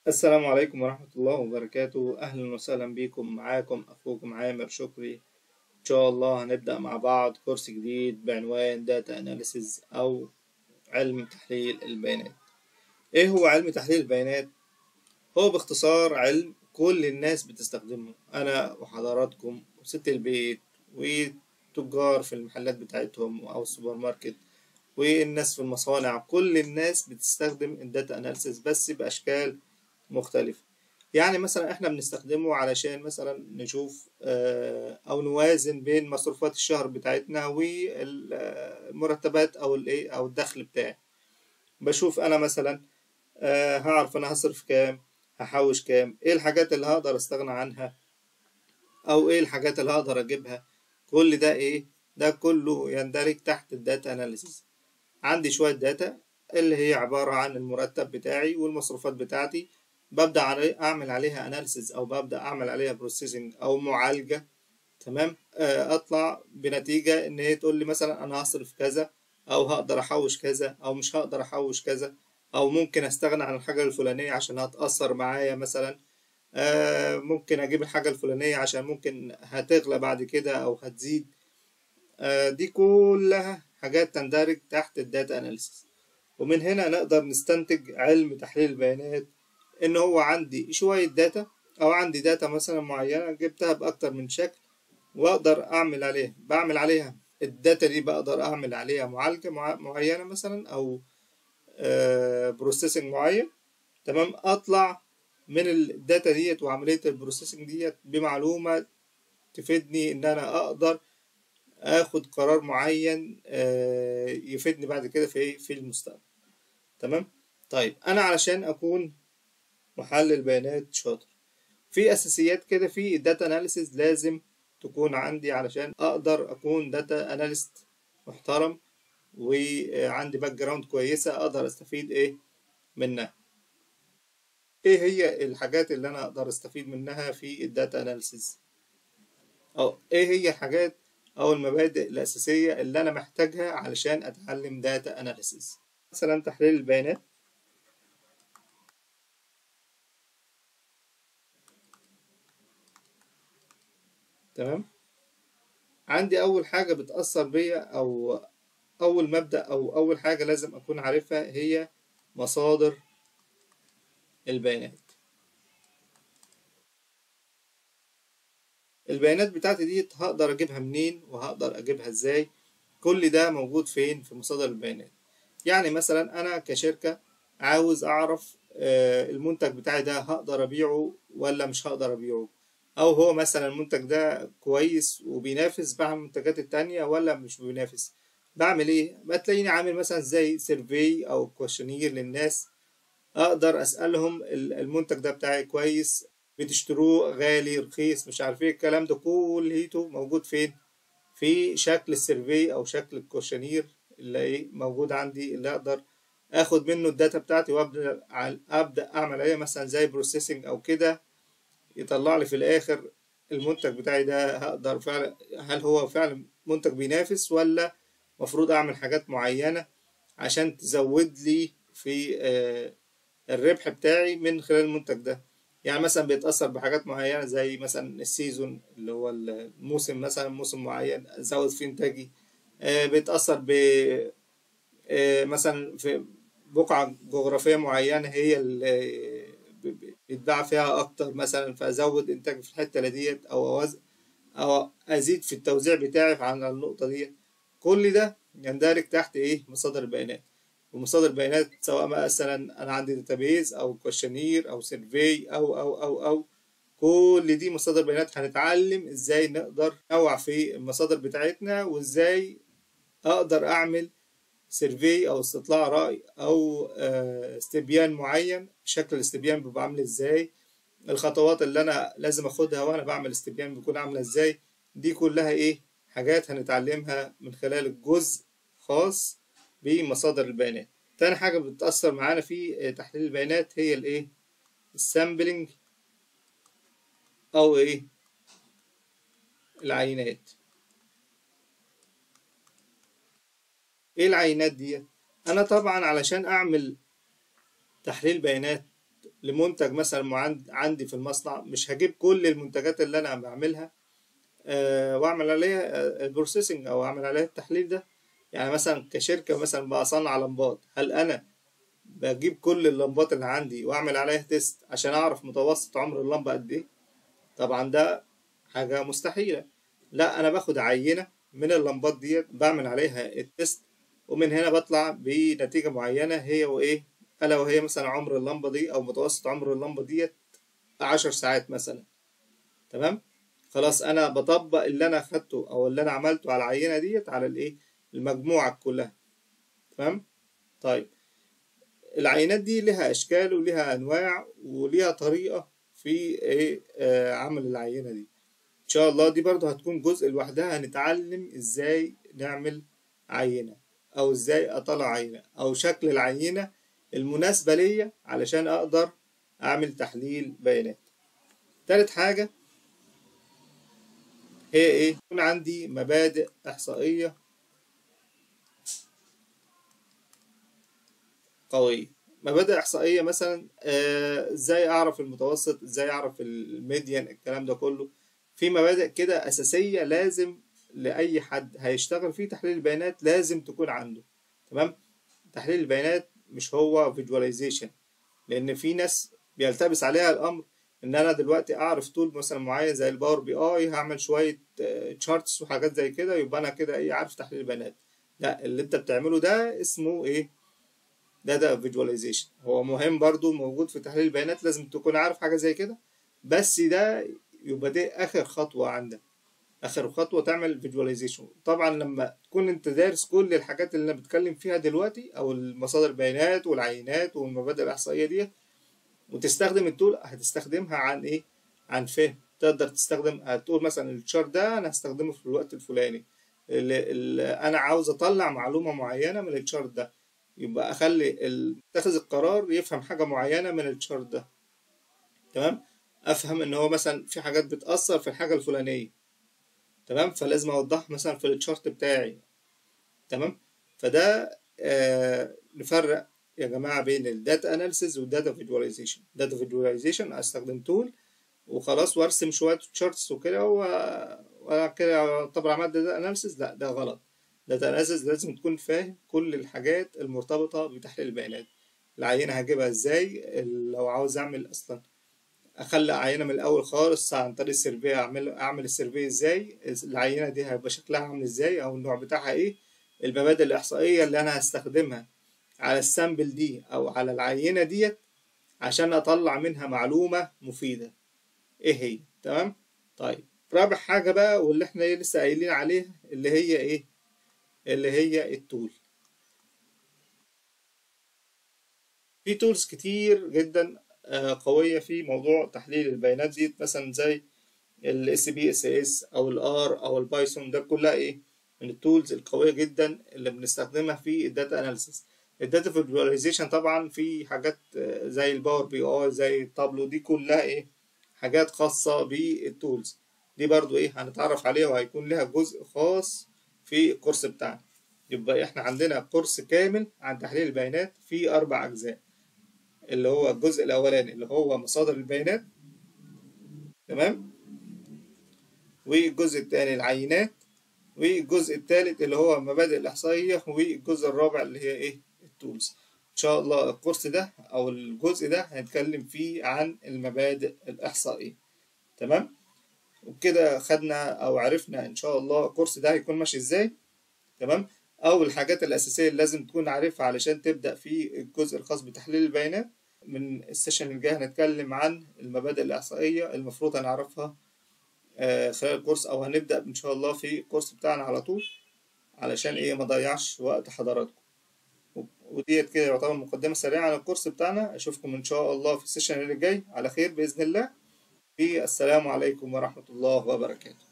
السلام عليكم ورحمة الله وبركاته. أهلا وسهلا بكم، معاكم أخوكم عامر شكري. إن شاء الله هنبدأ مع بعض كورس جديد بعنوان data analysis أو علم تحليل البيانات. إيه هو علم تحليل البيانات؟ هو باختصار علم كل الناس بتستخدمه، أنا وحضراتكم وست البيت والتجار في المحلات بتاعتهم أو السوبر ماركت والناس في المصانع. كل الناس بتستخدم ال data analysis بس بأشكال مختلفة. يعني مثلا احنا بنستخدمه علشان مثلا نشوف او نوازن بين مصروفات الشهر بتاعتنا والمرتبات او الايه او الدخل بتاعي. بشوف انا مثلا هعرف انا هصرف كام، هحوش كام، ايه الحاجات اللي هقدر استغنى عنها او ايه الحاجات اللي هقدر اجيبها. كل ده ايه؟ ده كله يندرج تحت ال data analysis. عندي شوية data اللي هي عبارة عن المرتب بتاعي والمصروفات بتاعتي، ببدأ أعمل عليها analysis أو ببدأ أعمل عليها processing أو معالجة. تمام، أطلع بنتيجة إن هي تقول لي مثلا أنا هصرف كذا أو هقدر أحوش كذا أو مش هقدر أحوش كذا، أو ممكن أستغنى عن الحاجة الفلانية عشان هتأثر معايا مثلا، ممكن أجيب الحاجة الفلانية عشان ممكن هتغلى بعد كده أو هتزيد. دي كلها حاجات تندرج تحت ال data analysis. ومن هنا نقدر نستنتج علم تحليل البيانات ان هو عندي شوية data او عندي data مثلا معينة جبتها باكتر من شكل واقدر اعمل عليها، بعمل عليها ال data دي، بقدر اعمل عليها معالجة معينة مثلا او processing معين. تمام، اطلع من ال data ديت وعملية ال processing ديت بمعلومة تفيدني ان انا اقدر اخد قرار معين يفيدني بعد كده في المستقبل. تمام، طيب انا علشان اكون محلل بيانات شاطر في اساسيات كده في ال data analysis لازم تكون عندي علشان اقدر اكون data analyst محترم وعندي background كويسة اقدر استفيد ايه منها. ايه هي الحاجات اللي انا اقدر استفيد منها في ال data analysis، او ايه هي الحاجات او المبادئ الاساسية اللي انا محتاجها علشان اتعلم data analysis؟ مثلا تحليل البيانات، تمام، عندي اول حاجة بتأثر بيا او اول مبدأ او اول حاجة لازم اكون عارفها هي مصادر البيانات. البيانات بتاعتي دي هقدر اجيبها منين وهقدر اجيبها ازاي؟ كل ده موجود فين؟ في مصادر البيانات. يعني مثلا انا كشركة عاوز اعرف المنتج بتاعي ده هقدر ابيعه ولا مش هقدر ابيعه، او هو مثلا المنتج ده كويس وبينافس مع المنتجات التانية ولا مش بينافس. بعمل ايه؟ بتلاقيني عامل مثلا زي survey او questionnaire للناس، اقدر اسالهم المنتج ده بتاعي كويس، بتشتروه غالي رخيص مش عارف ايه، الكلام ده كله موجود فين؟ في شكل ال survey او شكل ال questionnaire اللي ايه موجود عندي، اللي اقدر اخد منه ال data بتاعتي وابدا اعمل عليها مثلا زي processing او كده، يطلع لي في الاخر المنتج بتاعي ده هقدر فعلا، هل هو فعلا منتج بينافس ولا مفروض اعمل حاجات معينة عشان تزود لي في الربح بتاعي من خلال المنتج ده. يعني مثلا بيتأثر بحاجات معينة زي مثلا ال season اللي هو الموسم، مثلا موسم معين ازود فيه انتاجي، بيتأثر ب مثلا في بقعة جغرافية معينة هي اللي بيتباع فيها اكتر مثلا، فازود انتاج في الحتة ديت او ازيد في التوزيع بتاعي على النقطة ديت. كل ده يندرج تحت ايه؟ مصادر البيانات. ومصادر البيانات سواء مثلا انا عندي database او questionnaire او survey او او او او كل دي مصادر بيانات. هنتعلم ازاي نقدر نوع في المصادر بتاعتنا، وازاي اقدر اعمل survey او استطلاع رأي او استبيان معين، شكل الاستبيان بيبقى عامل ازاي، الخطوات اللي انا لازم اخدها وانا بعمل استبيان بيكون عامله ازاي. دي كلها ايه؟ حاجات هنتعلمها من خلال الجزء خاص بمصادر البيانات. تاني حاجة بتأثر معانا في تحليل البيانات هي الايه؟ ال sampling او ايه؟ العينات. ايه العينات دي؟ انا طبعا علشان اعمل تحليل بيانات لمنتج مثلا عندي في المصنع، مش هجيب كل المنتجات اللي انا بعملها واعمل عليها ال processing او اعمل عليها التحليل ده. يعني مثلا كشركة مثلا بصنع لمبات، هل انا بجيب كل اللمبات اللي عندي واعمل عليها test عشان اعرف متوسط عمر اللمبة قد ايه؟ طبعا ده حاجة مستحيلة. لا، انا باخد عينة من اللمبات ديت بعمل عليها ال test، ومن هنا بطلع بنتيجة معينة هي وايه، الا وهي مثلا عمر اللمبة دي او متوسط عمر اللمبة ديت 10 ساعات مثلا. تمام، خلاص انا بطبق اللي انا اخدته او اللي انا عملته على العينة ديت على الايه، المجموعة كلها. تمام. طيب العينات دي لها اشكال ولها انواع وليها طريقة في ايه عمل العينة دي. ان شاء الله دي برضو هتكون جزء لوحدها، هنتعلم ازاي نعمل عينة او ازاي اطلع عينة او شكل العينة المناسبة ليا علشان اقدر اعمل تحليل بيانات. تالت حاجة هي ايه؟ يكون عندي مبادئ احصائية قوية. مبادئ احصائية مثلا ازاي اعرف المتوسط، ازاي اعرف ال median، الكلام ده كله. في مبادئ كده اساسية لازم لاي حد هيشتغل في تحليل البيانات لازم تكون عنده. تمام. تحليل البيانات مش هو visualization، لان في ناس بيلتبس عليها الامر ان انا دلوقتي اعرف tool مثلا معين زي ال Power BI، هعمل شوية charts وحاجات زي كده، يبقى انا كده ايه عارف تحليل البيانات. لا، اللي انت بتعمله ده اسمه ايه؟ ده visualization. هو مهم برضو، موجود في تحليل البيانات، لازم تكون عارف حاجة زي كده، بس ده يبقى دي اخر خطوة عندك، اخر خطوة تعمل visualization. طبعا لما تكون انت دارس كل الحاجات اللي انا بتكلم فيها دلوقتي، او المصادر البيانات والعينات والمبادئ الاحصائية دي، وتستخدم ال tool، هتستخدمها عن ايه؟ عن فهم. تقدر تستخدم، هتقول مثلا ال chart ده انا هستخدمه في الوقت الفلاني، اللي انا عاوز اطلع معلومة معينة من ال chart ده، يبقى اخلي متخذ القرار يفهم حاجة معينة من ال chart ده. تمام. افهم ان هو مثلا في حاجات بتاثر في الحاجة الفلانية. تمام، فلازم اوضحها مثلا في ال chart بتاعي. تمام. فده نفرق يا جماعة بين ال data analysis وال data visualization. data visualization استخدم tool وخلاص وارسم شوية charts وكده وكده طبعا عملت data analysis. لا، ده غلط. data analysis لازم تكون فاهم كل الحاجات المرتبطة بتحليل البيانات. العينة هجيبها ازاي، لو عاوز اعمل اصلا اخلق عينه من الاول خالص عن طريق ال survey، اعمل ال survey ازاي، العينة دي هيبقى شكلها عامل ازاي او النوع بتاعها ايه، المبادئ الاحصائية اللي انا هستخدمها على ال sample دي او على العينة ديت عشان اطلع منها معلومة مفيدة ايه هي. تمام. طيب رابع حاجة بقى واللي احنا لسه قايلين عليها اللي هي ايه، اللي هي ال tool. في tools كتير جدا قوية في موضوع تحليل البيانات دي، مثلا زي ال SPSS او ال R او ال Python، ده كلها ايه من ال tools القوية جدا اللي بنستخدمها في ال data analysis. ال data visualization طبعا في حاجات زي ال Power BI، زي التابلو، دي كلها ايه حاجات خاصة بال tools دي، برضو ايه هنتعرف عليها وهيكون لها جزء خاص في الكورس بتاعنا. يبقى احنا عندنا كورس كامل عن تحليل البيانات في 4 اجزاء، اللي هو الجزء الاولاني اللي هو مصادر البيانات، تمام، والجزء الثاني العينات، والجزء الثالث اللي هو مبادئ الاحصائية، والجزء الرابع اللي هي ايه ال tools. ان شاء الله الكورس ده او الجزء ده هنتكلم فيه عن المبادئ الاحصائية. تمام. وبكده خدنا او عرفنا ان شاء الله الكورس ده هيكون ماشي ازاي. تمام. او الحاجات الاساسية اللي لازم تكون عارفها علشان تبدا في الجزء الخاص بتحليل البيانات. من ال session الجاي هنتكلم عن المبادئ الاحصائية المفروض هنعرفها خلال الكورس، او هنبدا ان شاء الله في الكورس بتاعنا على طول علشان ايه ما ضيعش وقت حضراتكم. وديت كده يعتبر مقدمه سريعة عن الكورس بتاعنا. اشوفكم ان شاء الله في ال session اللي جاي على خير باذن الله. السلام عليكم ورحمة الله وبركاته.